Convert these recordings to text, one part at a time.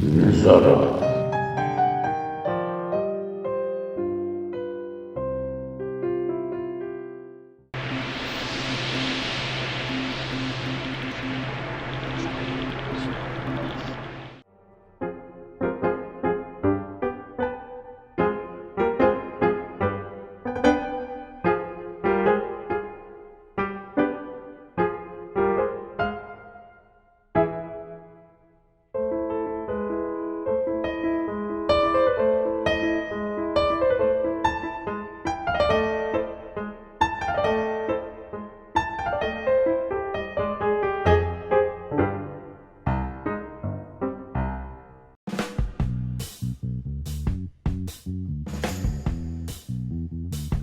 ንዛረብ።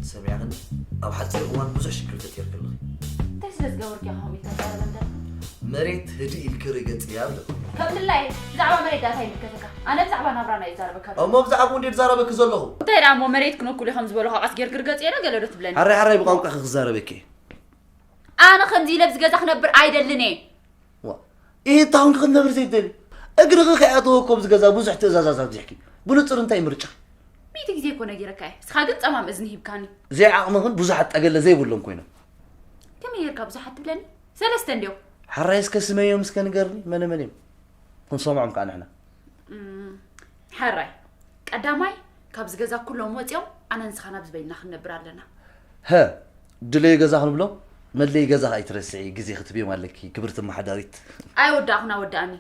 ሰሚዕኽኒ? ኣብ ሓፂር እዋን ብዙሕ ሽግር ፈጢርኪ ኣለኺ። እንታይ ስለ ዝገበርኩ ኢኻ ከምኡ ኢልካ ትዛረበኒ ዘለኻ? መሬት ህድእ ኢልኪ ርገፅያ ኣለኹ። ከም ድላየ ብዛዕባ መሬት ዳኣ እንታይ ይምልከተካ? ኣነ ብዛዕባ ናብራና እየ ዝዛረበካ ዘለኹ። እሞ ብዛዕባኡ እንድየ ዝዛረበኪ ዘለኹ። እንታይ ደኣ እሞ መሬት ክነኩሉ ኢኸም ዝበሉኻ ቃስ ጌርኪ ርገፅየ ዶ ገለ ዶ ትብለኒ? ሓራይ ሓራይ ብቋንቋኺ ክዛረበኪ እየ። ኣነ ከምዚ ኢለ ኣብዚ ገዛ ክነብር ኣይደልን እየ። ዋ፣ ኢሂ፣ እንታ ኹንኪ ክትነብሪ ዘይትደሊ? እግርኺ ከይኣተወ እኮ ኣብዚ ገዛ ብዙሕ ትእዛዛት ኣብዚሕኪ። ብንጹር እንታይ ምርጫ? ሚእቲ ግዜ እኮ ነጊረካ እየ። እስኻ ግን ጸማም እዝኒ ሂብካኒ። ዘይዓቕምኽን ብዙሓት ጠገለ ዘይብሎም ኮይኖም። ከመይ ጌርካ ብዙሓት ትብለኒ? ሰለስተ እንድዮም። ሓራይ እስከ ስመዮም እስከ ንገርኒ፣ መነ መን እዮም? ክንሰምዖም ከኣ ንሕና። እም፣ ሓራይ፣ ቀዳማይ፣ ካብዚ ገዛ ኩሎም ወጺኦም፣ ኣነን ንስኻን ኣብዚ በይንና ክንነብር ኣለና። ሀ፣ ድለዩ ገዛ ክንብሎ? መድለዪ ገዛ ኣይትረስዒ፣ ግዜ ክትብዮም ኣለኪ፣ ክብርቲ ኣመሓዳሪት። ኣይወዳእኹን፣ ኣወዳእኒ።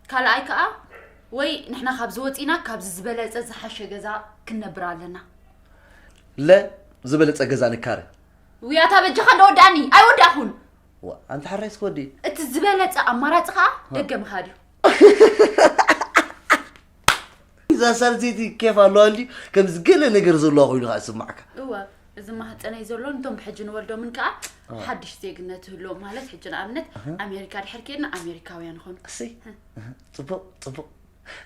ካልኣይ ከኣ፣ ወይ ንሕና ካብዚ ወጺና፣ ካብዚ ዝበለጸ ዝሓሸ ገዛ ክንነብር ኣለና። ለ፣ ዝበለጸ ገዛ ንካረ። ውይ፣ ኣታ በጃኻ እንዶ ወዳእኒ፣ ኣይወዳእኹን። ዋ፣ ኣንቲ ሓራይ እስኪ ወዲ። እቲ ዝበለጸ ኣማራጺ ከኣ ደገ ምኻድ እዩ። እዛ ሳልሰይቲ ኬፍ ኣለዋ እንዲ፣ ከምዚ ገለ ነገር ዘለዋ ኮይኑ ከኣ ይስማዕካ። እወ፣ እዚ ማህፀነይ ዘሎ፣ ነቶም ብሕጂ ንወልዶምን ከኣ ኣዎ። ሓድሽ ዜግነት ይህልዎም። ማለት፣ ሕጂ ንኣብነት፣ ኣሃ። ኣሜሪካ ድሕር ኬድና፣ ኣሜሪካውያን ይኾኑ። እሰይ፣ እህ። እህ፣ ጽቡቕ፣ ጽቡቕ።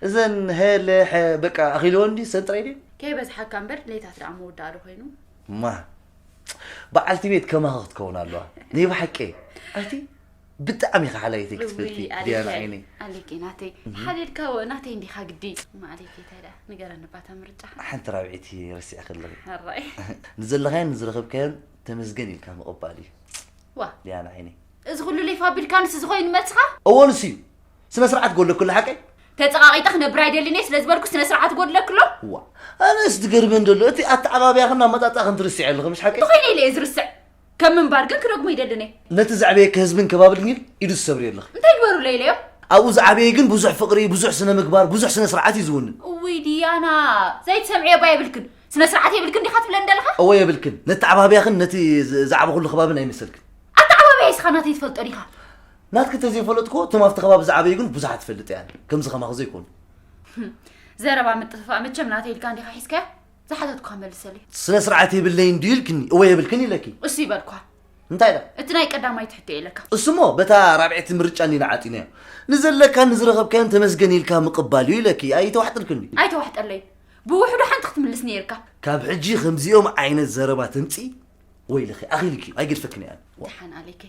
እዘን ሀ፣ ለ፣ ሐ፣ በቃ፣ ኣኺልወን ድዩ? ሰን ጥራይ ድዩ? ከይበዝሓካ እምበር፣ ለይታት ደኣ መወዳእዶ ኮይኑ። ማ፣ በዓልቲ ቤት ከማኺ ክትከውን ኣለዋ። ናይ ብሓቂ። ኣቲ፣ ብጣዕሚ ኢኻ ሓላይተይ ክትፈልጢ፣ እውይ፣ ዲያና ኣሌኬ፣ ዓይነይ። ኣሌኬ ናተይ። እህ። ሓሊልካ ወ-፣ ናተይ እንዲኻ ግዲ። እማ ኣሌኬ፣ እንታይ ደኣ? ንገረኒ ባታ ምርጫኻ። ሓንቲ ራብዐይቲ ረሲዕኺ ኣለኺ። ሕራይ። ንዘለኻዮን ንዝረኸብካዮን ተመስገን ኢልካ ምቕባል እዩ። ዋ። ዲያና ዓይነይ። እዚ ኩሉ ሌፍ ኣቢልካ ንሱ ዝኾይኑ መልስኻ? እዎ፣ ንሱ እዩ። ስነ ስርዓት ጎድለክሉ ሓቀይ? ተጸቓቒጠ ክነብር ኣይደልን እየ ስለ ዝበልኩ ስነ ስርዓት ጎድለክሎ? ዋ። ኣነስ ዝገርመን ዘሎ፣ እቲ ኣተዓባብያኽን ኣመጻጽኣኽን ትርስዒ ኣለኺ፣ ምሽ ሓቀይ? እንተኾይነ ኢለ እየ ዝርስዕ። ከም ምንባር ግን ክደግሞ ይደልን እየ። ነቲ ዘዕበየኪ ህዝብን ከባብን ግን ኢዱ ትሰብሪ ኣለኺ። እንታይ ግበሩለይ ኢለዮም? ኣብኡ ዝዓበየ ግን ብዙሕ ፍቕሪ፣ ብዙሕ ስነ ምግባር፣ ብዙሕ ስነ ስርዓት እዩ ዝውንን። እውይ ዲያና፣ ዘይትሰምዕዮ እባ የብልክን። ስነ ስርዓት የብልክን ዲኻ ትብለኒ ዘለኻ? እወ የብልክን። ነቲ ኣተዓባብያኽን ነቲ ዝ-፣ ዝዓበኹሉ ከባብን ኣይመሰልክን። ኣተዓባብያ እስኻ ናተይ ትፈልጦ ዲኻ? ናትኪ ተዘይፈለጥክዎ፣ እቶም ኣብቲ ከባቢ ዝዓበዩ ግን ብዙሓት ይፈልጥ እየ ኣነ። ከምዚ ከማኺ ዘይኮኑ። ዘረባ ምጥፍፋእ መቸም ናተይ ኢልካ እንዲኻ ሒዝካዮ? ዝሓተትኳ መልሰለይ። ስነ ስርዓት የብለይን ድዩ ኢልክኒ? እወ የብልክን ኢለኪ። እሱ ይበልኳ። እንታይ ኢለ? እቲ ናይ ቀዳማይ ትሕቶ ኢለካ። እሱሞ በታ ራብዐይቲ ምርጫ እንዲና ዓጺናዮ። ንዘለካን ንዝረኸብካዮን ተመስገን ኢልካ ምቕባል እዩ ኢለኪ። ኣይተዋሕጠልክን ድዩ? ኣይተዋሕጠለይን። ብውሕዱ ሓንቲ ክትምልስ ነይርካ። ካብ ሕጂ ከምዚኦም ዓይነት ዘረባ ተምጺ ወይልኺ፣ ኣኺልኪ እዩ፣ ኣይገድፈክን እየ ኣነ። ዋ። ደሓን ኣሌኬ።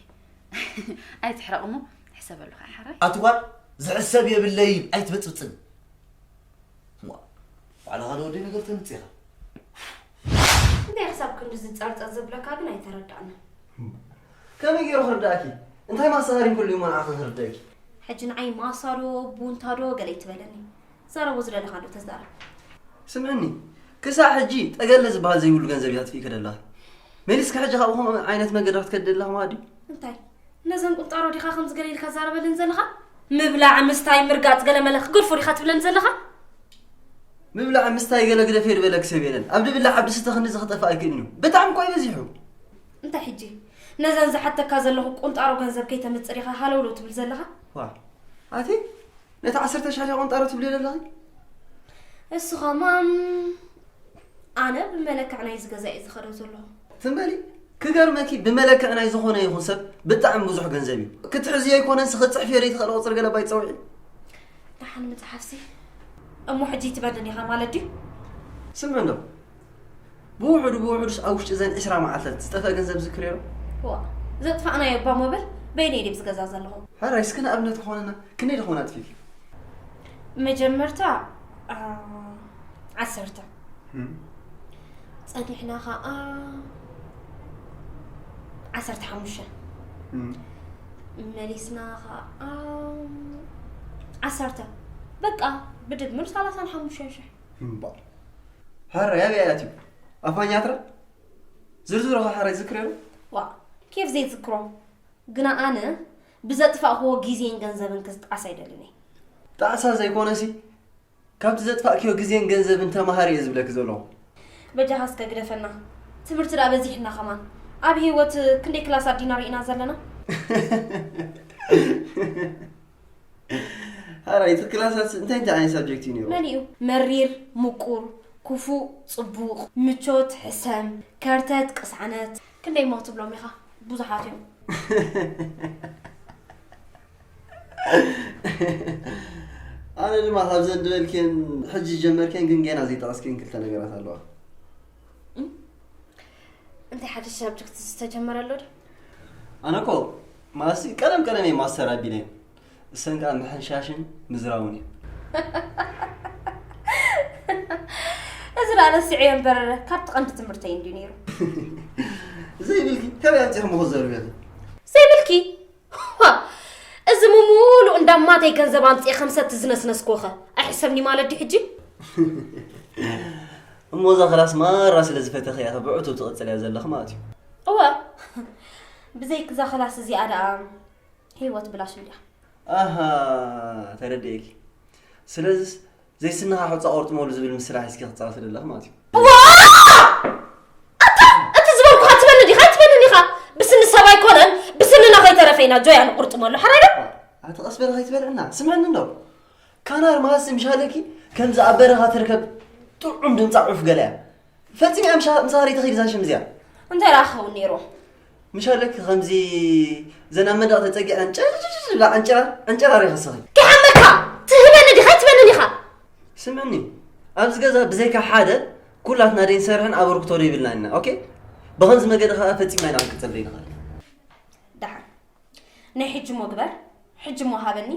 ኣይትሕረቕ እሞ፣ ሕሰበሉ ኸዓ ሓራይ። ኣቲ ጓል፣ ዝሕሰብ የብለይን፣ ኣይትበጽብጽን። ዋ፣ ባዕልኻ ዶ ወደይ ነገር ተምጽእ ኢኻ? እንታይ ክሳብ ክንድዚ ጸርጸር ዘብለካ ግን ኣይተረዳእናን። ከመይ ገይሩ ክርዳእኪ? እንታይ ማሳሃሪን ኩሉ እሞ ንዓኺ ክርዳእኪ? ሕጂ ንዓይ ማሳ ዶ፣ ቡንታ ዶ፣ ገለ ኣይትበለኒ። ዛረቦ ዝደለኻ ዶ ተዛረብ። ስምዕኒ፣ ክሳዕ ሕጂ ጠገለ ዝበሃል ዘይብሉ ገንዘብ እያ ትፍኢከ ደለኻ። መሊስካ ሕጂ ካብኡ ከምኡ ዓይነት መገዲ ክትከዲ ደለኻ ማለት ድዩ? እንታይ? ነዘን ቁንጣሮ ዲኻ ከምዚ ገለ ኢልካ ትዛረበለን ዘለኻ? ምብላዕ፣ ምስታይ፣ ምርጋጽ ገለ መለ ክገድፎ ዲኻ ትብለን ዘለኻ? ምብላዕ ምስታይ ገለ ግደፍ የድበለክ ሰብ የለን። ኣብ ድብላዕ ኣብ ድስተ ክንድዚ ክጠፍእ ኣይክእልን እዩ። ብጣዕሚ እኮ እዩ በዚሑ። እንታይ ሕጂ? ነዘን ዝሓተካ ዘለኹ ቁንጣሮ ገንዘብ ከይተምጽእ ዲኻ ሃለውለው ትብል ዘለኻ? ዋ፣ ኣቲ ነቲ ዓሰርተ ሽሕ ቁንጣሮ ትብልዮ ዘለኺ? እሱ ኸማን ኣነ ብመለክዕ ናይዚ ገዛ እየ ዝኸዶ ዘለኹ። ትም በሊ፣ ክገርመኪ ብመለክዕ ናይ ዝኾነ ይኹን ሰብ ብጣዕሚ ብዙሕ ገንዘብ እዩ። ክትሕዝዮ ኣይኮነንስ ክትጽሕፍዮ ዘይትኽእሊ ቁጽሪ ገለ ባይ ትጸውዒ። ደሓን ምጽሓፍሲ። እሞ ሕጂ ትበድን ኢኻ ማለት ድዩ? ስምዒ እንዶ። ብውሕዱ ብውሕዱስ ኣብ ውሽጢ እዘን ዕስራ መዓልታት ዝጠፍአ ገንዘብ ዝክርዮ ዶ? ዋ፣ ዘጥፋእናዮ እባ ሞበል በይነይ ድየ ኣብዚ ገዛ ዘለኹ? ሕራይ እስኪ ንኣብነት ክኾነና ክንደይ ደኾን ኣጥፊእኪ? መጀመርታ ዓ- ዓሰርተ፣ ጸኒሕና ኸዓ ዓሰርተ ሓሙሽተ፣ መሊስና ኸዓ ዓሰርተ፣ በቃ ብድምር ሰላሳን ሓሙሽተን ሽሕ። እምባር ሃራ ያበይ ኣትዩ? ኣፋኛትራ ዝርዝሩ ኸ ሓራይ ዝክር ዶ? ዋ፣ ኬፍ ዘይዝክሮ? ግና ኣነ ብዘጥፋእክዎ ግዜን ገንዘብን ክዝጣስ ኣይደልን እየ። ጣዕሳ ዘይኮነሲ ካብቲ ዘጥፋእክዮ ግዜን ገንዘብን ተማሃሪ እየ ዝብለኪ ዘለኹ። በጃኻ እስከ ግደፈና። ትምህርቲ ደኣ በዚሕና ከማን። ኣብ ህይወት ክንደይ ክላስ ኣዲና ርኢና ዘለና? ሓራይ እቲ ክላሳት እንታይ እንታይ ዓይነት ሳብጀክት እዩ ነይሩ? መሊኡ። መሪር፣ ምቁር፣ ክፉእ፣ ጽቡቕ፣ ምቾት፣ ሕሰም፣ ከርተት፣ ቅሳነት፣ ክንደይ እሞ ክትብሎም ኢኻ? ብዙሓት እዮም። ኣነ ድማ ካብዘን ዝበልክየን ሕጂ ጀመርክየን ግን ገና ዘይጠቐስክየን ክልተ ነገራት ኣለዋ። እንታይ ሓድሽ ሳብጀክት ዝተጀመረ ኣሎ ዶ? ኣነ እኮ ማሲ ቀደም ቀደም እየ ማስተር ኣቢለ እሰን ከዓ ምሕንሻሽን ምዝራውን እዩ። እዚ ደኣ ረሲዐዮ እምበር ካብቲ ቀንዲ ትምህርተይ እንድዩ ነይሩ። ዘይብልኪ ከመይ ኣምፂኹም ክዘርብ እየ? ዘይብልኪ? ዋ፣ እዚ ምሙሉ እንዳማተይ ገንዘብ ኣምፅኤ ከም ሰቲ ዝነስነስኩኸ ኣይሕሰብኒ ማለት ድዩ ሕጂ? እሞ እዛ ክላስ ማራ ስለ ዝፈተኽያ ብዕቱብ ትቕፅልያ ዘለኽ ማለት እዩ። እወ፣ ብዘይክዛ ክላስ እዚኣ ደኣ ህይወት ብላሽ እንድያ። ኣሃ፣ ተረዲኤኪ። ስለዚስ ዘይስንኻ ሑፃ ቆርጥመሉ ዝብል ምስላ ሒዝኪ ክትፃወቲ ዘለኽ ማለት እዩ። ዋ! ኣታ እቲ ዝበልኩኻ ትበኒ ዲኻ ኣይትበንን ኢኻ? ብስኒ ሰብ ኣይኮነን ብስንና ከይተረፈ ኢና ጆያ ንቁርጥመሉ ሓራይ ዶ? ኣቲ ቀስ በለ ከይትበልዕና ስምዕኒ እንዶ። ካናር ማሲ ምሻለኪ ከምዚ ኣብ በረኻ ትርከብ ጥዑም ድምፃ ዑፍ ገለ እያ። ፈፂም እያ ምሻ ምሳሪ ተኺድ እዛ ሽም እዚኣ። እንታይ ደኣ ክኸውን ነይሩ? ምሻለኪ ከምዚ ዘን ኣብ መንደቕ ተፀጊዐን ጨጭጭጭ ዝብላ ዕንጭራር ዕንጭራር ይኸሰኺ። ከይሓመካ ትህበኒ ዲኻ ኣይትበንን ኢኻ? ስምዕኒ ኣብዚ ገዛ ብዘይካ ሓደ ኩላትና ደይንሰርሕን ኣበርክቶ ደይብልና ኢና። ኦኬ ብኸምዚ መገዲ ከዓ ፈፂምና ኢና ክንቅፅል ደይንኽእል። ደሓን ናይ ሕጂ እሞ ግበር፣ ሕጂ እሞ ሃበኒ።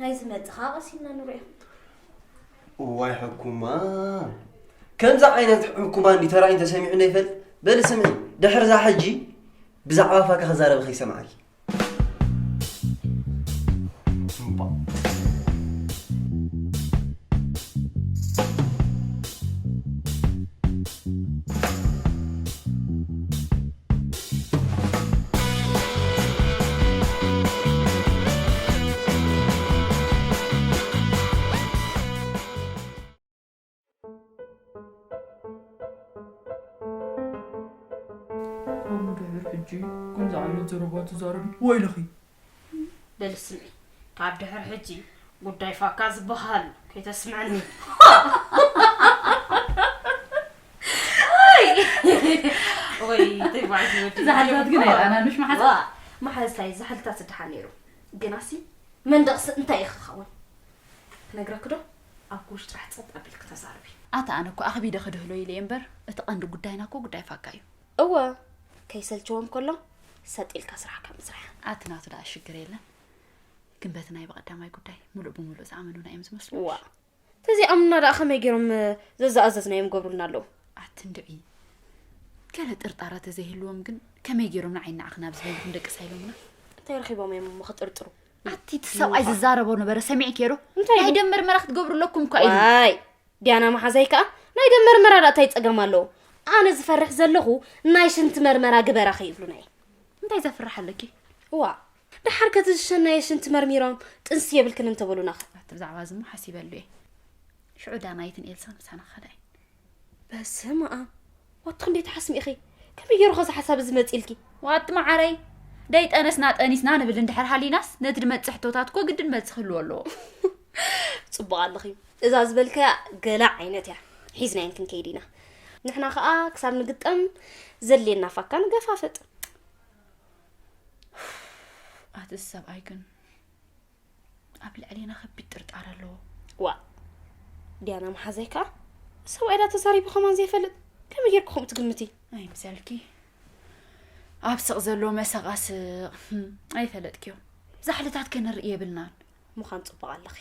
ናይ ዝመጽእ ኸኣ ቀሲልና ንርእዮ። እዋይ ሕኩማ ከምዚ ዓይነት ሕኩማ እንዲ ተራእዩ ተሰሚዑ እንዳይፈልጥ በሊ ስምዒ ድሕሪ እዛ ሕጂ ብዛዕባ ፋካ ክዛረበ ከይሰምዓኪ። ከምኡ ድሕር ሕጂ ከምዚ ዓይነት ዘረባ ትዛረቢ ወይለኺ። በል ስምዒ፣ ካብ ድሕር ሕጂ ጉዳይ ፋካ ዝበሃል ከይተስምዐኒ። ወይ ተጓዕዚ ወዲ እዛ ሓልታት ግን ኣይረኣናን፣ ምሽ መሓዛ? ዋ፣ መሓዝታይ እዛ ሓልታት ድሓን ነይሩ። ግናሲ መንደቕሲ እንታይ እዩ ክኸውን? ክነግረኪ ዶ? ኣብ ጉሽ ጥራሕ ጸጥ ኣቢልኪ ተዛረቢ። ኣታ ኣነ እኮ ኣኽቢደ ክድህሎ ኢለ እየ እምበር፣ እቲ ቀንዲ ጉዳይና እኮ ጉዳይ ፋካ እዩ። እወ፣ ከይሰልችዎም ከሎ ሰጥ ኢልካ ስራሕካ ምስራሕ። ኣቲ ናቱ ደኣ ሽግር የለን። ግን በቲ ናይ ብቐዳማይ ጉዳይ ሙሉእ ብሙሉእ ዝኣመኑና እዮም ዝመስሉ። ዋ፣ ተዘይኣምኑና ደኣ ከመይ ገይሮም ዘዝኣዘዝናዮም ገብሩልና ኣለዉ? ኣቲ እንድዒ። ገለ ጥርጣረ ተዘይህልዎም ግን ከመይ ገይሮም ንዓይ ንዓኺ ናብ ዝበሉ ክንደቅስ ኣይሎምና? እንታይ ረኺቦም እዮም እሞ ክጥርጥሩ? ኣቲ እቲ ሰብኣይ ዝዛረቦ ነበረ ሰሚዕክዮ ዶ? እንታይ? ናይ ደም መርመራ ክትገብሩ ኣለኩም እኳ ኢሉ። ዋይ፣ ዲያና መሓዛይ ከኣ ናይ ደም መርመራ ደኣ እንታይ ጸገም ኣለዎ? ኣነ ዝፈርሕ ዘለኹ ናይ ሽንቲ መርመራ ግበራ ከይብሉና እየ። እንታይ ዘፍርሕ ኣለኪ? እዋ፣ ደሓር ከ እቲ ዝሸናየ ሽንቲ መርሚሮም ጥንሲ የብልክን እንተበሉናኸ? ኣቲ ብዛዕባ እዚ እሞ ሓሲበሉ እየ። ሽዑ ዳናይትን ኤልሳን ምሳና ክኸዳ እየን። በስመኣብ፣ ዋቲ ክንደይ ትሓስሚ ኢኺ? ከመይ ገይሩ ኸዚ ሓሳብ እዚ መጺእልኪ? ዋቲ መዓረይ፣ ደይጠነስና ጠኒስና ንብል እንድሕር ሃሊናስ ነቲ ድመጽእ ሕቶታት እኮ ግድን መልሲ ክህልዎ ኣለዎ። ጽቡቕ ኣለኺ። እዛ ዝበልከያ ገለ ዓይነት እያ። ሒዝናየን ክንከይድ ኢና። ንሕና ኸኣ ክሳብ ንግጠም ዘድልየና ፋካ ንገፋፍጥ። ኣቲ እዚ ሰብኣይ ግን ኣብ ልዕሌና ከቢድ ጥርጣረ ኣለዎ። ዋእ፣ ዲያና መሓዘይ ከኣ ሰብኣይ ዳ ተዛሪቡ ከማን ዘይፈልጥ ከመይ ጌርኪ ከምኡ ትግምቲ? ኣይምሰልኪ። ኣብ ስቕ ዘሎ መሰቓ ስቕ። ህም፣ ኣይፈለጥክዮ። ዛሕልታት ከነርኢ የብልናን። ምዃን ጽቡቕ ኣለኺ።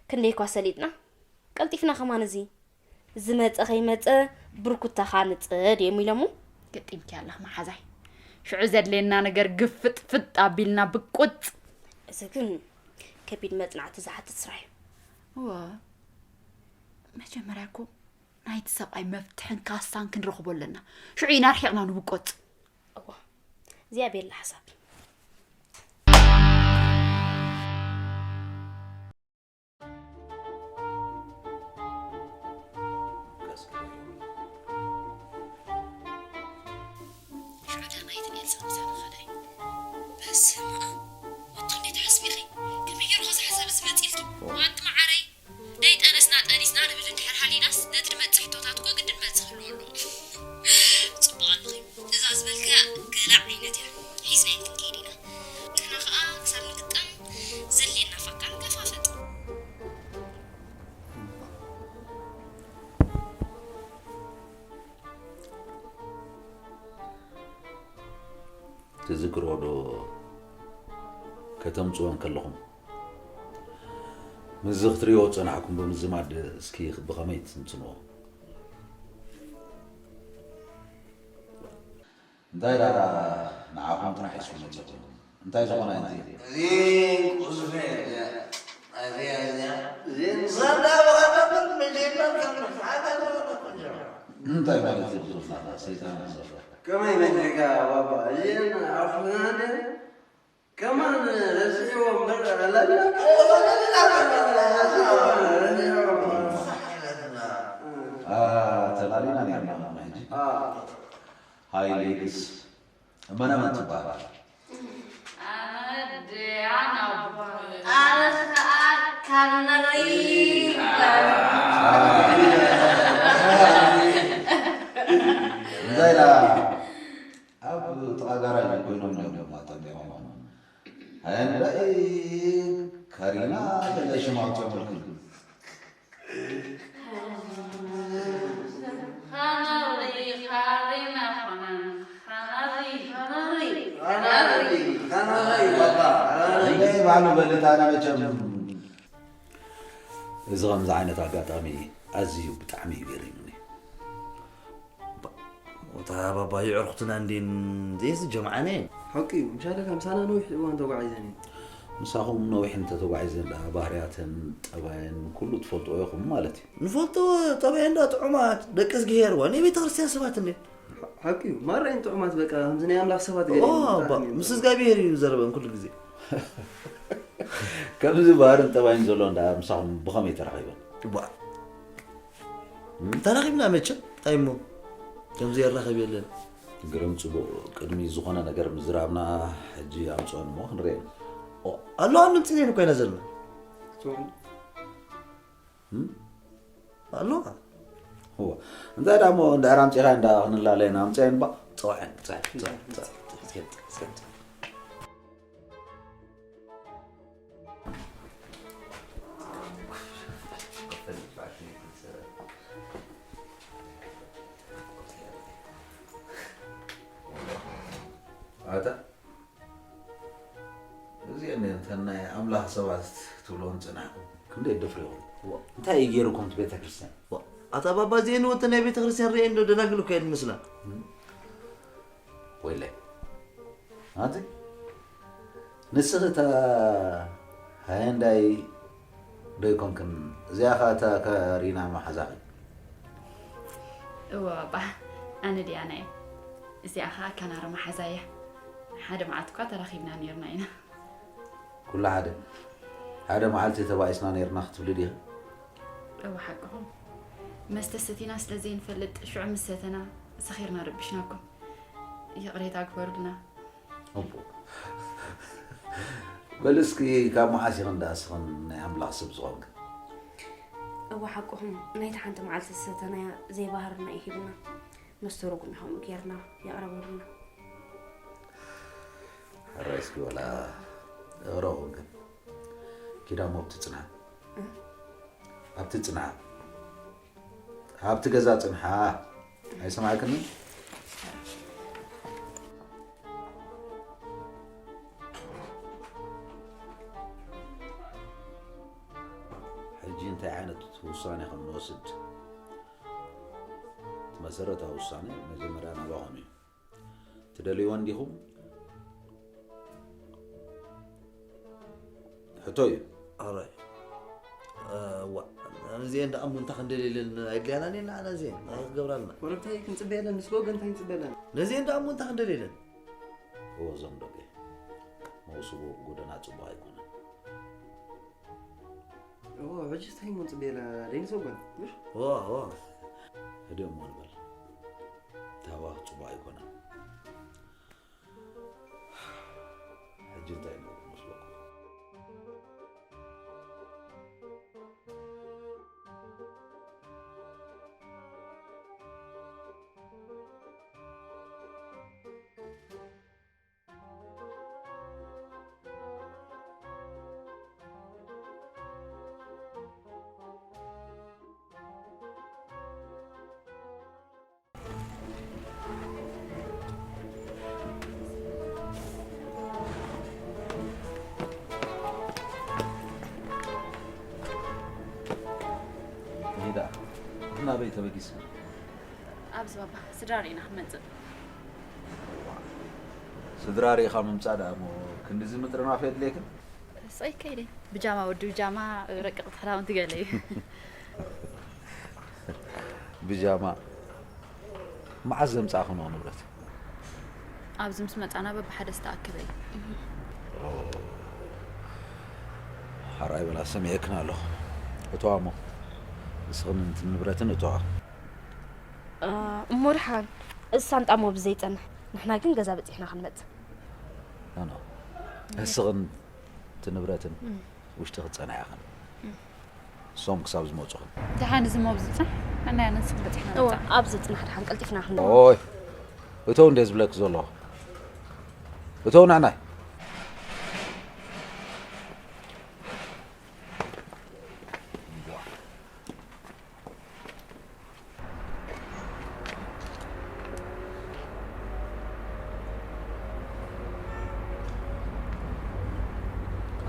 ክንደይ እኳ ሰሊጥና፣ ቀልጢፍና ከማን እዚ ዝመጸ ከይመጸ ብርኩታኻ ንጸድ እዮም ኢሎሞ። ገጢምኪ ኣለኽ መሓዛይ። ሽዑ ዘድልየና ነገር ግፍጥ ፍጥ ኣቢልና ብቁጽ። እዚ ግን ከቢድ መጽናዕቲ ዝሓትት ስራሕ እዩ። እወ፣ መጀመርያ እኮ ናይቲ ሰብኣይ መፍትሕን ካሳን ክንረኽቦ ኣለና። ሽዑ ኢና ርሒቕና ንብቆጽ። እወ፣ እዚኣ ቤላ ሓሳብ። ሽዑ ዳናይትን ኤልሳን ምሳና ኸዳ እዩ። በስመ ኣብ። ወትሩ እንዴት ሓስቢኺ? ከመይ ገይሩ ኸዚ ሓሳብ እዚ መጺልኪ? ዋጥ መዓረይ፣ ደይ ጠነስና ጠኒስና ንብል እንድሕር ሃሊናስ፣ ነቲ ድመጽእ ሕቶታት እኮ ግድን መልሲ ክህልዎ ኣለዎ። ጽቡቕ ኣለኺ። እዛ ዝበልክያ ገለ ዓይነት እያ። ሒዝናያ ክንከይድ ኢና። ንሕና ኸኣ ክሳብ ንግጠም ዘድልየና ፋካ ንከፋፈጥ። ትዝክርዎ ዶ ከተምጽዎ እንከለኹም? ምስዚ ክትርእይዎ ዝጸናሕኩም ብምዝማድ እስኪ ብኸመይ ትትንትንዎ? እንታይ ደኣ ንዓኹም ጥራሕ ሒዝኩም መጺኹም? እንታይ ዝኾነ ኣንቲ? እዚ ቁስሊ እያ። እዚኣ፣ እዚኣ። እዚ ንሳዳ ብቐደም መጀመር ከም ሓደ ዝኾነ ቁንጆ። እንታይ ማለት እዩ? ብዙሕ ናታ ሰይጣን እዩ ዘሎ። ከመይ መዲካ ባባ? እዚ ኣፍና እንደ ከማን ረሲዕዎ እምበር፣ ኣላላ፣ ረሲዕዎ። ኣ፣ ተላሊና ነርና ሕጂ። ኣ። ሃይ ሌዲስ፣ መነመን ትበሃል? ኣነ ዲያና እበሃል። ኣነስ ከኣ ካነሪ እበሃል። እንታይ ኢላ? ኣብ ጥቓ ጋራጅ ኮይኖም እዮም ኣጠሚቖም። ሃያ ንዳኢ ካሪና ገለ ሽም ኣውፅኦምልኩም። ኻናሪ፣ ኻሪና ኾነን። ኻናሪ፣ ኻናሪ፣ ኻናሪ፣ ኻናሪ፣ ባባ፣ ኻናሪ። እንደ ባሉ በልታና መቸም። እዚ ከምዚ ዓይነት ኣጋጣሚ ኣዝዩ ብጣዕሚ እዩ ገሪሙኒ። ባ-፣ እታ ባባ የዕርኽትና እንዴን ዘይዚ ጀምዓነ። ሓቂ እዩ። ምሻለካ ምሳና ነዊሕ እዋን ተጓዒዘን እየን። ምሳኹም ነዊሕ እንተተጓዒዘን ደኣ ባህርያተን፣ ጠባየን ኩሉ ትፈልጥዎ ኢኹም ማለት እዩ። ንፈልጦ ጠባየን ደኣ ጥዑማት፣ ደቂ እዝግሄር፣ ዋና ቤተ ክርስቲያን ሰባት እንዴ። ሓ-፣ ሓቂ እዩ። ማራ እየን ጥዑማት በቃ፣ ከምዚ ናይ ኣምላኽ ሰባት ገለ ኦ፣ እየን፣ ኣባ፣ ብጣዕሚ ምስ እዝጋብሄር እዩ ዘረበን ኩሉ ግዜ። ከምዚ ባህርን ጠባይን ዘሎ እንዳ ምሳኹም ብኸመይ ተራኺበን? ባ-፣ ተራኺብና መቸም፣ እንታይ እሞ? ከምዚ የራኸብ የለን። ግርም ጽቡቕ፣ ቅድሚ ዝኾነ ነገር ምዝራብና ሕጂ ኣምጽኦን እሞ ክንርእየን። ኦ፣ ኣለዋ፣ ምንጽኔን እኮ ኢና ዘለና። ጽቡቕ። እም? ኣለዋ። እዋ፣ እንታይ ደኣ እሞ እንድሕር ኣምጺኻ እንዳ ክንላለየን ኣምጽኣየን ባ። ጽዋዕን፣ ጽዋዕን፣ ጽዋዕን፣ ጽዋዕን። ኣታ እዚአን እተን ናይ ኣምላኽ ሰባት ትብልወን ጽናሕኩም ክንደይ ደፍሪኹም? ዋ፣ እንታይ እዩ ገይሩኩም እቲ ቤተ ክርስቲያን? ዋ፣ ኣታ ባባ እዚአን ወተ ናይ ቤተ ክርስቲያን ርእየን ዶ ደናግል እኮ እየን ዝመስላ። እም? ወይለይ። ኣንቲ ንስኺ እታ ሃየንዳይ ዶ ኣይኮንክን? እዚኣ ኸኣ እታ ካሪና መሓዛኺ። እወ ባባ፣ ኣነ ዲያና እየ። እዚኣ ኸኣ ካናሪ መሓዛ እያ። ሓደ መዓልቲ እኳ ተራኺብና ነይርና ኢና። ኩሉ ሓደ፣ ሓደ መዓልቲ ተባኢስና ነይርና ክትብሊ ዲኺ? እወ ሓቅኹም። መስተ ሰቲና ስለ ዘይንፈልጥ ሽዑ ምስ ሰተና ሰኺርና ረቢሽናኩም። ይቕሬታ ግበሩልና። እቦ። በል እስኪ ካብ መዓስ ኢኽን ደኣ እስኽን ናይ ኣምላኽ ሰብ ዝኾንክን? እወ ሓቅኹም፣ ናይቲ ሓንቲ መዓልቲ ዝሰተናያ ዘይባህርና እዩ ሂብና። መስተ ርጉም እዩ ከምኡ ጌርና የቕረበሉና። ሕራይ እስኪ ወላ እቕረቡ ግን። ኪዳ እሞ ኣብቲ ጽንሓ። እ? ኣብቲ ጽንሓ። ኣብቲ ገዛ ጽንሓ። ኣይሰማዕክኒ? እንታይ ዓይነት ውሳኔ ከም ንወስድ፣ እቲ መሰረታዊ ውሳኔ መጀመርያ ናባኹም እዩ። ትደልይዎ እንዲኹም? ሕቶ እዩ። ኣራይ። እዋ፣ ነዚኤን ደኣ እሞ እንታይ ክንደልየለን ኣይድልያናን እየን ንዓና እዚኤን። እንታይ ክገብራልና? ወረብታይ ክንጽበየለን፣ ምስ ጎገ እንታይ ክንጽበየለን? ነዚኤን ደኣ እሞ እንታይ ክንደልየለን? እዎ፣ እዞም ደቂ መውስቦ ጎደና ጽቡቕ ኣይኮነን። እዎ፣ ሕጂ እንታይ እሞ ንጽበየለን? ደይንሰጎን፣ ምሽ? እዎ፣ እዎ። ህድእ እሞ ንበል። ታዋ ጽቡቕ ኣይኮነን። ሕጂ እንታይ ንገብር መስለኩም? ይዳ ናበይ ተበጊሰ? ኣብዚ ባባ፣ ስድራ ርኢና ክንመጽእ። ስድራ ርኢኻ ምምጻእ ደኣ እሞ ክንድዚ ምጥርናፍ የድልየክን? ስቕ ከይደ። ብጃማ ወዲ ብጃማ፣ ረቀቕቲ ክዳውንቲ ገለ እዩ። ብጃማ መዓስ ዘምጻእኽንኦ ንብረት? ኣብዚ ምስ መጻና በብሓደ ዝተኣከበ እዩ። ኦ፣ ሓራይ በላ፣ ሰሚዐክን ኣለኹ። እተዋ እሞ፣ ንስኽን እቲ ንብረትን እተዋ። እ፣ እሞ ደሓን፣ እዚ ሳንጣ እሞ ብዘይጸንሕ፣ ንሕና ግን ገዛ በጺሕና ክንመጽእ። ኖ፣ ኖ። ንስኽን እቲ ንብረትን እም። ውሽጢ ክትጸንሓ ኢኽን። እም። እሶም ክሳብ ዝመጹኽን። ደሓን እዚ እሞ ብዝጽንሕ፣ ኣናያ ንስኽን በጺሕና እወ፣ ንመጽእ። ኣብ ዝጽንሕ ደሓን ቀልጢፍና ክንመ- ኦይ፣ እተው እንደ ዝብለክ ዘለኹ። እተው ንዕናይ።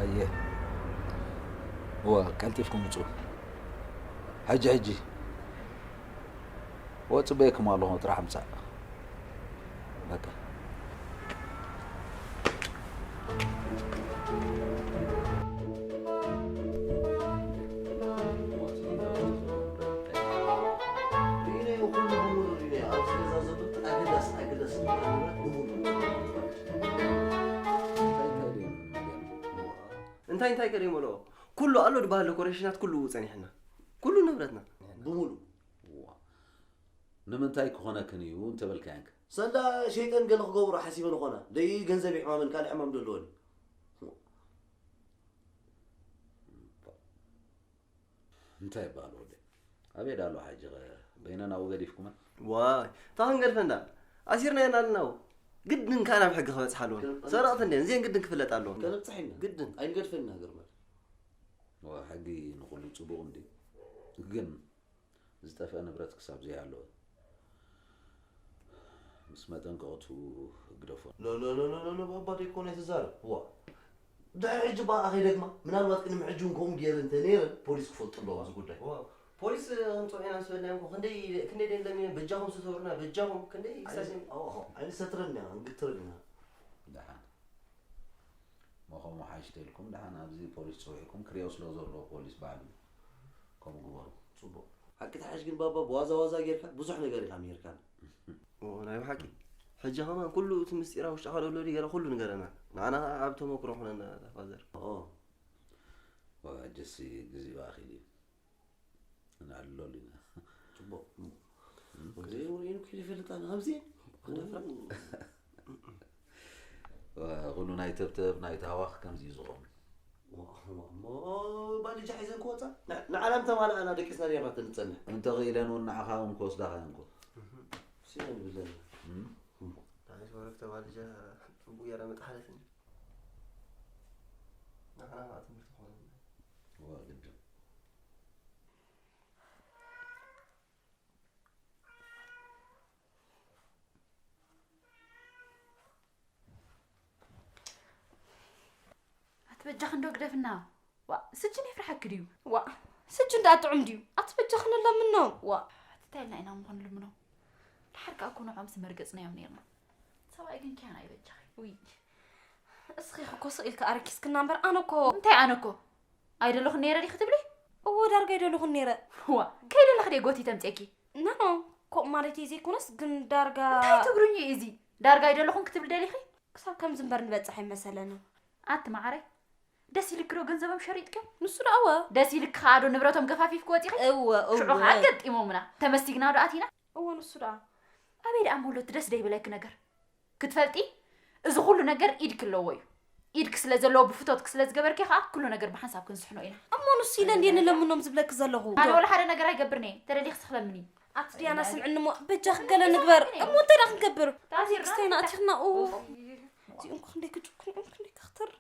ኣየ። እወ፣ ቀልጢፍኩም ውጹ። ሕጂ፣ ሕጂ። እወ፣ ጽበየኩም ኣለኹ፣ ጥራሕ ምጻእ። በቃ። እንታይ እንታይ ከደይ መለኦ? ኩሉ ኣሎ ድበሃል ኮረሽናት ኩሉ ጸኒሕና። ኩሉ ንብረትና። ብሙሉ። እዋ። ንምንታይ ክኾነክን እዩ እንተበልካየንከ? ሰላ ሸይጠን ገለ ክገብሮ ሓሲበን ኾና። ደይ ገንዘብ ይሕማመን ካልእ ሕማም ደለወን። እንታይ ይበሃል ወደይ? ኣበይ ዳሎ ሓጂ ኸ በይነን ኣብኡ ገዲፍኩመን? ዋይ፣ እታ ክንገድፈን ዳ? ኣሲርናየን ኣለና ው። ግድን ከኣ ናብ ሕጊ ክበጽሓ ኣለወን። ሰረቕቲ እንድየን፣ እዚአን ግድን ክፍለጣ ኣለወን። ከነብጽሕ ኢና። ግድን። ኣይንገድፈን ኢና፣ ገርመል። ዋ፣ ሕጊ ንኹሉ ጽቡቕ እንድዩ። ግን ዝጠፍአ ንብረት ክሳብ ዘይሃለወ፣ ምስ መጠንቀቕትኡ ግደፎ። ሎ፣ ሎ፣ ሎ፣ ሎ፣ ሎ፣ ሎ፣ ባባ ደይኮነ ትዛረብ። ዋ። ድሕሪ ሕጂ ብኣኣ ከይደግማ፣ ምናልባት ቅድሚ ሕጂ እውን ከምኡ ገይረ እንተ ነይረ፣ ፖሊስ ክፈልጡ ኣለዎም እዚ ጉዳይ። ዋ። ፖሊስ ከምጽኦ ኢና ምስ በልናዮም እኮ፣ ክንደይ፣ ክንደይ ደን ለሚኖም፣ በጃኹም ስሰሩና፣ በጃኹም፣ ክንደይ ኣይ-፣ ክሳብ ኣዎ፣ ኣዎ፣ ኣይንሰትረን ኢና፣ ንግትረን ኢና። ደሓን። እሞ ከምኡ ሓይሽ ተልኩም፣ ደሓን ኣብዚ ፖሊስ ጸዊዕኩም ክሪኦ ስለ ዘሎ ፖሊስ ባዕሉ ከምኡ ግበሩ። ጽቡቕ። ሓቂ ትሓሽ ግን ባባ ብዋዛ ዋዛ ጌርካ ብዙሕ ነገር ኢኻ ምሂርካና። ኦ፣ ናይ ብሓቂ። ሕጂ ከማን ኩሉ እቲ ምስጢራ ውሽጥኻ ዘሎ ገለ ኩሉ ንገረና። ንዓና ከዓ ዓቢ ተመክሮ ኾነና ፋዘር። ኦ። ዋ፣ ሕጂስ ግዜኡ ኣኺሉ እዩ። ንዕልለሉ ኢና። ጽቡቕ። እም፣ ወደይ ወሬኑ ክኢሉ ይፈልጥ ኣነ፣ ከምዚ እየ። ክደፍራ። ዋ፣ ኩሉ ናይ ተብተብ፣ ናይ ታህዋኽ ከምዚ እዩ ዝኸውን። ዋ፣ ዋ፣ እሞ ባልጃ ሒዘን ክወጻ? ን-፣ ንዓለም ተማልኣና ደቂስና ኔርና ተንጸንሕ። እንተ ኽኢለን እውን ንዓኻ እውን ክወስዳኻ እየን እኮ። እህ፣ ሲለን ብለን። እም። ናይ ሶረክ ተባልጃ ጽቡቅ ገይራ መጥሓለትኒ። ንዓና ከዓ ትምህርቲ ኾነና። ዋ፣ ግድን። ኣቲ በጃኺ እንዶ ግደፍና። ዋ፣ ስጅን የፍርሓኪ ድዩ? ዋ፣ ስጁ እንዳ ጥዑም ድዩ? ኣቲ በጃኺ ንለምኖም። ዋ፣ እንታይ ኢልና ኢና እሞ ክንልምኖም? ድሓር ከኣ እኮ ንዖምሲ መርገጽናዮም ነይርና። ሰብኣይ ግን ኪያን ኣይበጃኺ። ውይ፣ እስኺ እኮ ስቕ ኢልኪ ኣረኪስክና እምበር፣ ኣነ እኮ እንታይ ኣነ እኮ? ኣይደለኹን ነይረ ዲኺ ትብሊ? እዎ፣ ዳርጋ ኣይደለኹን ነይረ። ዋ፣ ከይደለኺ ድየ ጎቲተ ኣምጺኤኪ? ኖ፣ ኖ፣ ኮ-፣ ማለተይ ዘይኮነስ ግን ዳርጋ እንታይ ትግርኛ እዩ እዚ? ዳርጋ ኣይደለኹን ክትብሊ ደሊኺ? ክሳብ ከምዚ እምበር ንበጽሕ ኣይመሰለንን። ኣቲ መዓረይ፣ ደስ ኢልኪ ዶ ገንዘቦም ሸሪጥክዮም? ንሱ ደኣ እወ። ደስ ኢልኪ ከኣ ዶ ንብረቶም ገፋፊፍኪ ወጺኺ? እወ፣ ሽዑ እወ። ከኣ ገጢሞምና። ተመሲግና ዶ ኣቲና? እወ፣ ንሱ ደኣ። ኣበይ ደኣ እሞ ኣሎ እቲ ደስ ደይብለኪ ነገር? ክትፈልጢ፣ እዚ ኩሉ ነገር ኢድኪ ኣለዎ እዩ። ኢድኪ ስለ ዘለዎ፣ ብፍቶትኪ ስለ ዝገበርኪ ከኣ ኩሉ ነገር ብሓንሳብ ክንስሕኖ ኢና። እሞ ንሱ ኢለ እንድየ ንለምኖም ዝብለኪ ዘለኹ። ኣነ ወላ ሓደ ነገር ኣይገብርን እየ። ተደሊኽሲ ክለምኒ። ኣቲ ዲያና ስምዕኒ እሞ፣ በጃኺ ገለ ንግበር። እሞ እንታይ ደኣ ክንገብር? ተኣሲርና? ክስታይና ኣቲኽና፣ ኡ። እዚኦም እኮ ክንደይ ክጭኩኑ እዮም፣ ክንደይ ከኽተር።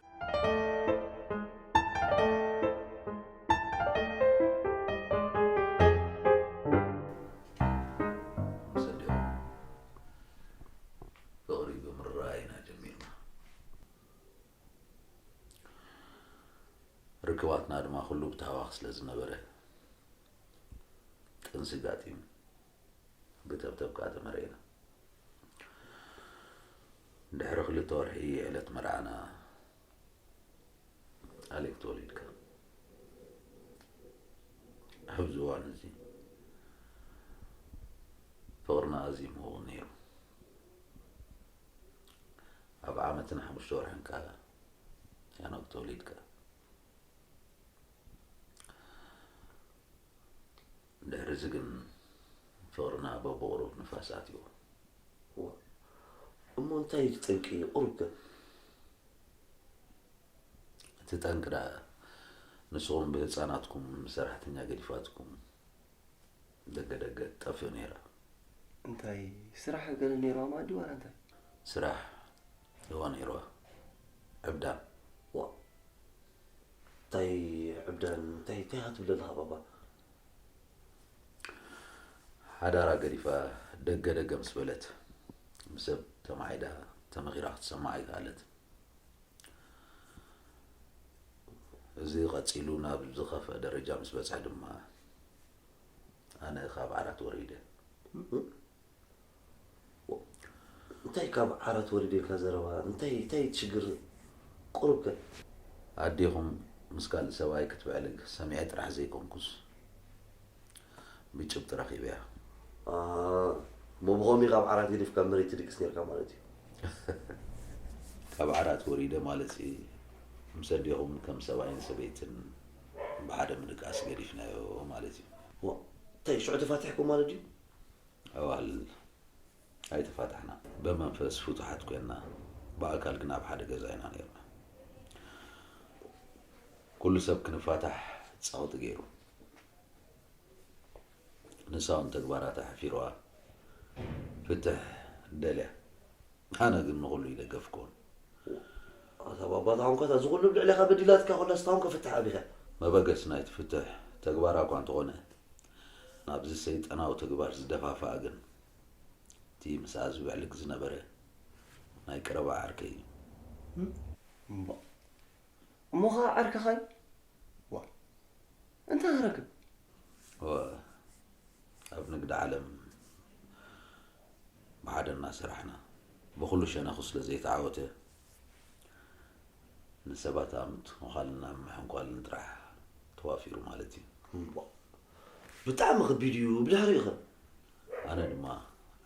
ምስ ኣዲኦም ፍቕሪ ብምርኣይ ኢና ጀሚርና። ርክባትና ድማ ኩሉ ብታህዋኽ ስለ ዝነበረ፣ ጥንሲ ጋጢሙ፣ ብተብተብ ከኣ ተመርዒና። ድሕሪ ክልተ ወርሒ ዕለት መርዓና ኣሌክ ተወሊድካ። ኣብዚ እዋን እዚ ፍቕርና ኣዝዩ ምዉቕ ነይሩ። ኣብ ዓመትን ሓሙሽተ ወርሕን ከኣ ሄኖክ ተወሊድካ። ድሕሪ እዚ ግን ፍቕርና በብቑሩብ ንፋስ ኣትይዎ። ዋ፣ እሞ እንታይ እዩ እቲ ጠንቂ? ቁሩብ ከ? እቲ ጠንቂ ደኣ ንስኹም ብህጻናትኩም ሰራሕተኛ ገዲፋትኩም ደገ ደገ ትጠፍእ ነይራ። እንታይ ስራሕ ገለ ነይርዋ ማለት ድዩ ዋላ እንታይ? ስራሕ እዋ ነይርዋ። ዕብዳን። ዋ፣ እንታይ ዕብዳን? እንታይ፣ እንታይ ኢኻ ትብል ዘለኻ ባባ? ሓዳራ ገዲፋ ደገ ደገ ምስ በለት፣ ብሰብ ተማዒዳ ተመኺራ ክትሰማዕ ኣይከኣለትን። እዚ ቀጺሉ ናብ ዝኸፍአ ደረጃ ምስ በጽሐ ድማ፣ ኣነ ካብ ዓራት ወሪደ። እንታይ ካብ ዓራት ወሪደ ኢልካ ዘረባ? እንታይ፣ እንታይ እቲ ሽግር? ቁሩብ ከ? ኣዴኹም ምስ ካልእ ሰብኣይ ክትብዕልግ ሰሚዐ ጥራሕ ዘይኮንኩስ፣ ብጭብጢ ረኺበያ። አ፣ እሞ ብኸምኡ ካብ ዓራት ገዲፍካ መሬት ትድቅስ ነርካ ማለት እዩ። ካብ ዓራት ወሪደ ማለትሲ፣ ምስ ኣዴኹም ከም ሰብኣይን ሰበይትን ብሓደ ምድቃስ ገዲፍናዮ ማለት እዩ። ዋ፣ እንታይ ሽዑ ተፋቲሕኩም ማለት ድዩ? ኣዋል ኣይተፋታሕና። ብመንፈስ ፍቱሓት ኮይንና፣ ብኣካል ግን ኣብ ሓደ ገዛ ኢና ነይርና። ኩሉ ሰብ ክንፋታሕ ጸቕጢ ገይሩ። ንሳ እውን ተግባራታ ሓፊርዋ ፍትሕ ደልያ። ኣነ ግን ንኹሉ ይደገፍኩን። ኣታ ባባ፣ ታሁን ከ እዚ ኩሉ ኣብ ልዕሌኻ በዲላትካ ኮላ፣ እስታሁን ከ ፍትሕ ኣቢኻ? መበገሲ ናይቲ ፍትሕ ተግባራ እኳ እንተኾነ፣ ናብዚ ሰይጣናዊ ተግባር ዝደፋፍኣ ግን እቲ ምስኣ ዝብዕልግ ዝነበረ ናይ ቀረባ ዓርከይ እዩ። እምባ። እሞ ኸዓ ዓርከኻ እዩ? ዋ፣ እንታይ ክረክብ? ወ-፣ ኣብ ንግዲ ዓለም ብሓደ እናሰራሕና፣ ብኹሉ ሸነኹ ስለ ዘይተዓወተ፣ ንሰባት ኣምት ምዃልና ምሕንቋልን ጥራሕ ተዋፊሩ ማለት እዩ። እምባ። ብጣዕሚ ከቢድ እዩ። ብድሕሪኡ ኸ? ኣነ ድማ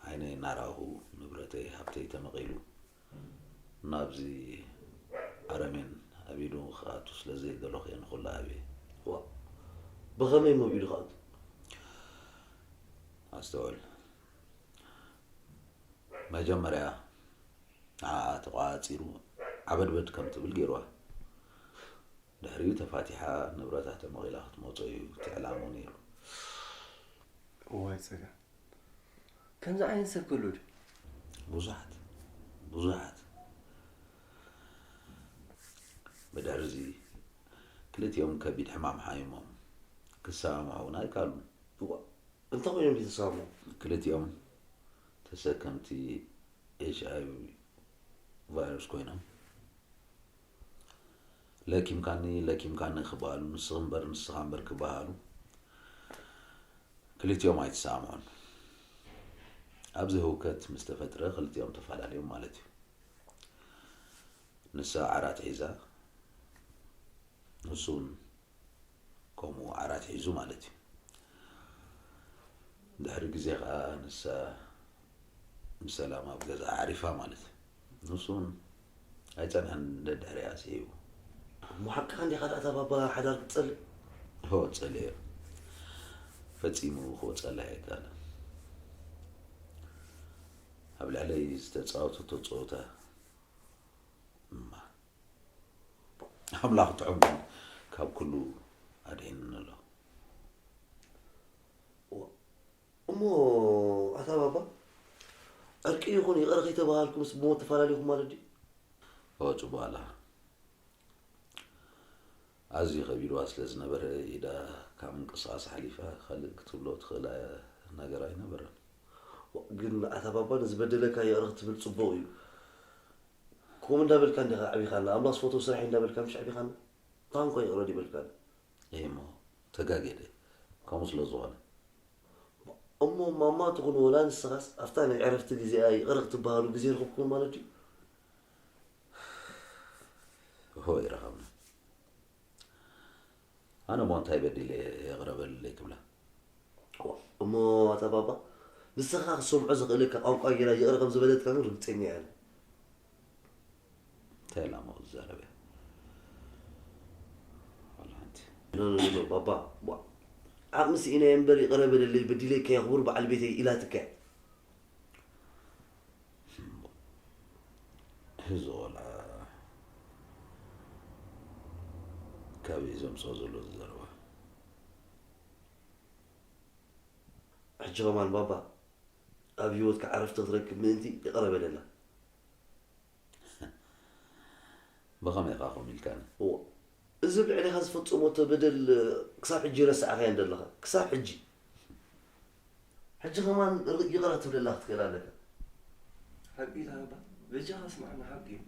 ዓይነይ እናረኣኹ ንብረተይ ሃብተይ ተመቒሉ ናብዚ ኣረሜን ኣብ ኢዱ ክኣቱ ስለ ዘይደለኹ እየ ንኹሉ ኣብየ። ዋ፣ ብኸመይ እሞ ኣብ ኢዱ ክኣቱ? ኣስተውዕል። መጀመርያ ንዓኣ ተቋጺሩ ዓበድበድ ከም ትብል ገይርዋ። ድሕሪኡ ተፋቲሓ ንብረታ ተመቒላ ክትመጾ እዩ እቲ ዕላምኡ ነይሩ። እዋይ ጸጋ። ከምዚ ዓይነት ሰብ ክህሉ ድዩ? ብዙሓት፣ ብዙሓት። ብድሕሪ እዚ ክልቲኦም ከቢድ ሕማም ሓሚሞም ክሰማምዑ እውን ኣይከኣሉን። እዋ፣ እንታይ ኮይኖም ድዩ ተሰማምዑ? ክልቲኦም ተሰከምቲ ኤች ኣይ ቪ ቫይረስ ኮይኖም፣ ለኪምካኒ፣ ለኪምካኒ ክበሃሉ፣ ንስኺ እምበር፣ ንስኻ እምበር ክበሃሉ፣ ክልቲኦም ኣይተሰማምዑን። ኣብዚ ህውከት ምስ ተፈጥረ ክልቲኦም ተፈላለዮም ማለት እዩ። ንሳ ዓራት ሒዛ፣ ንሱ እውን ከምኡ ዓራት ሒዙ ማለት እዩ። ድሕሪ ግዜ ኸኣ ንሳ ብሰላም ኣብ ገዛ ዓሪፋ ማለት እዩ። ንሱ እውን ኣይጸንሐን፣ ደድሕሪኣ ስዒቡ። እሞ ሓቅኻ እንዲኻ ደኣ እታ ባባ ሓዳር ክትጸልእ? ሆ፣ ጸልየ። ፈጺሙ ክወጸላ ኣይከኣለን። ኣብ ልዕለይ ዝተጻወተቶ ጸወታ እማ፣ ኣምላኽ ጥዑም ግን ካብ ኩሉ ኣድሒኑኒ ኣሎ። እሞ ኣታ ባባ፣ ዕርቂ ይኹን ይቕረ ከይተባሃልኩምስ ብሞት ተፈላለኹም ማለት ድዩ? ኦ፣ ጽቡቕ ኣለኻ። ኣዝዩ ከቢድዋ ስለ ዝነበረ፣ ኢዳ ካብ ምንቅስቓስ ሓሊፋ ካልእ ክትብሎ ትኽእላ ነገር ኣይነበረን። ዋ፣ ግን ኣታ ባባ፣ ንዝበደለካ ይቕረ ክትብል ጽቡቕ እዩ። ከምኡ እንዳበልካ እንዲኻ ዓቢኻና። ኣምላኽ ዝፈትዎ ስራሕ እዩ እንዳበልካ ምሽ ዓቢኻና። እንኳን ይቕረ ዲበልካ። እሞ ተጋጌደ፣ ከምኡ ስለ ዝኾነ። እሞ ማማ ትኹን ወላ ንስኻስ ኣብታ ናይ ዕረፍቲ ግዜኣ ይቕረ ክትበሃሉ ግዜ ረኽብኩም ማለት ድዩ? እሆ፣ ይረኸብና። ኣነ እሞ እንታይ በዲለ እየ ይቕረ በልለይ ክብላ? እሞ ኣታ ባባ፣ ንስኻ ክሰምዖ ዝኽእለካ ቋንቋ ጌራ ይቕረ ከም ዝበለትካ ግን ርግጸኛ እየ ኣነ። እንታይ ኢላ እሞ ክትዛረብ እያ? ዋላ ሓንቲ። ኖ፣ ኖ፣ ኖ፣ ኖ፣ ባባ፣ ዋ፣ ዓቕሚ ስኢነ እየ እምበር ይቕረ በለለይ፣ በዲለካ እየ ክቡር በዓል ቤተይ ኢላትካ እያ። እዚ ቆልዓ ካበይ ዘምፅኦ ዘሎ እዚ ዘረባ? ሕጂ ከማን ባባ፣ ኣብ ህይወትካ ዕረፍቲ ክትረክብ ምእንቲ ይቕረ በለላ። ብኸመይ ኢኻ ከምኡ ኢልካኒ? እዎ፣ እዚ ኣብ ልዕሌኻ ዝፈጸመቶ በደል ክሳብ ሕጂ ረሳዕካዮ እንደለኻ። ክሳብ ሕጂ። ሕጂ ከማን ር-፣ ይቕረ ክትብለላ ክትክእል ኣለካ። ሓቂ ኢልካ ባባ፣ በጃኻ ስማዕና፣ ሓቂ እዩ።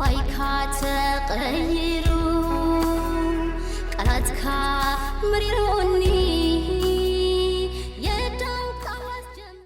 ባይካ ተቐይሩ ቃላትካ መሪሩኒ